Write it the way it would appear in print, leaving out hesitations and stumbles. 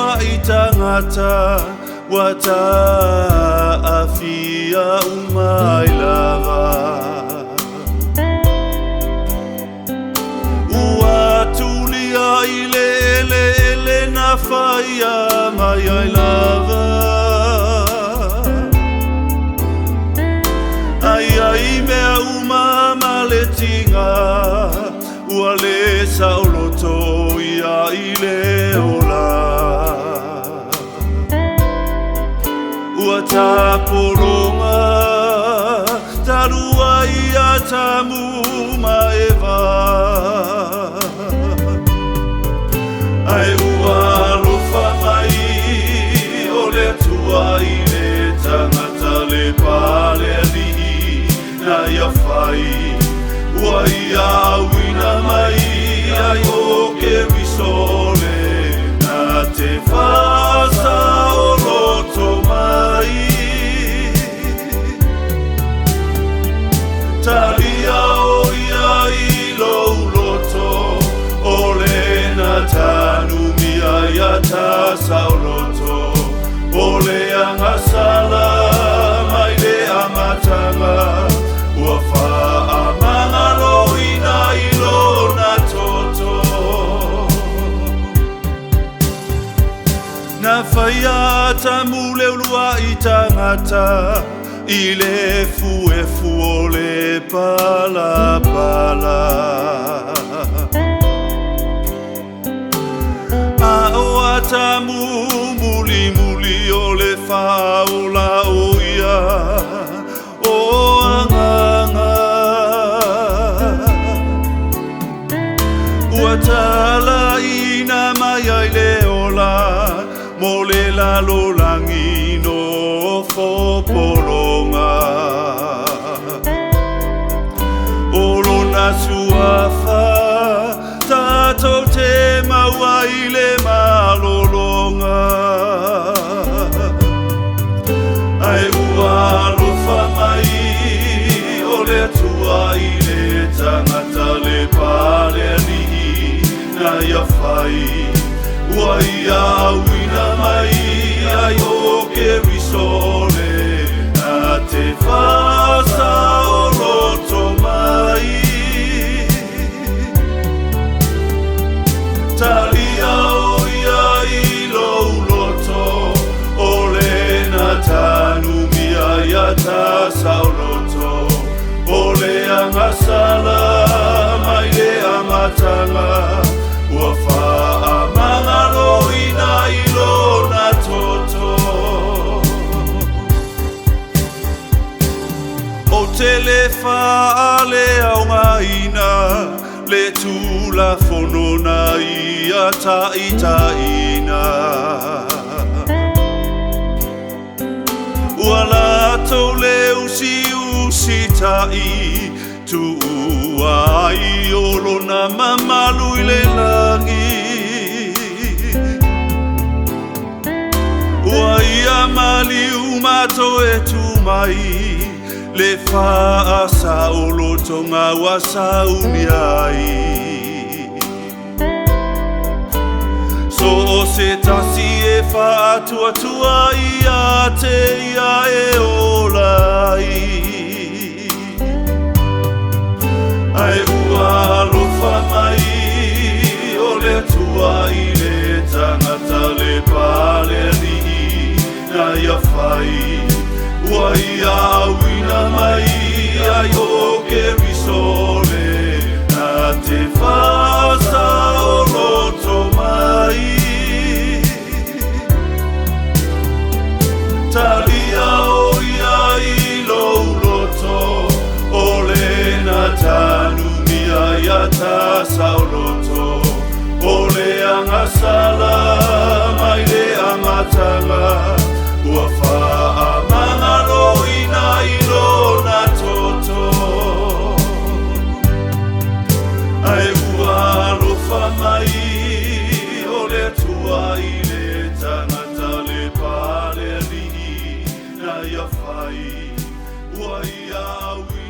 leuluai tagata ua taafia uma ai lava. Ua tulia i le eleele na faia mai ai lava. Ai ai mea uma ma le tiga ua le saoloto ia i le ola. Ua tapologa talua ia tamu ma Eva. Ai ua alofa mai o le Atua i le tagata le palealii na ia fai. Ua ia auina mai ai o Keriso le na te faasaoloto mai. Talia o ia i lou loto o le na tanumia ia tasaoloto o le agasala mai le amataga ua faamagaloina i lona toto. Na faia tamu leuluai tagata i le fuefu o le palapala. A o atamu mulimuli o le faaola o ia o agaga. Ua talaina mai ai le ola mo le lalolagi no fopologa. O lona suafa tatou te maua i le malologa. Ai ua alofa mai o le Atua i le tagata le palealii na ia fai. Ua ia auina mai ai o Keriso le na te faasaoloto mai. Talia o ia i lou loto o le na tanumia ia tasaoloto o le agasala mai le amataga ua faamagaloina i lona toto. O te le faaleaogaina le tulafono na ia taitaina. Ua latou le usiusitai tuua ai o lona mamalu i le lagi. Ua ia maliu matoe tu mai le faasaolotoga ua saunia ai. So o se tasi e faatuatua ia te ia e ola ai. Ai ua alofa mai o le Atua i le tagata le palealii na ia fai. Ua ia auina mai ai o Keriso le na te faasaoloto mai. Talia o ia i lou loto o le na tanumia ia tasaoloto o le agasala mai le amataga ua faamagaloina i lona toto. Ai ua alofa mai o le Atua i le tagata le palealii na ia fai. Ua ia auina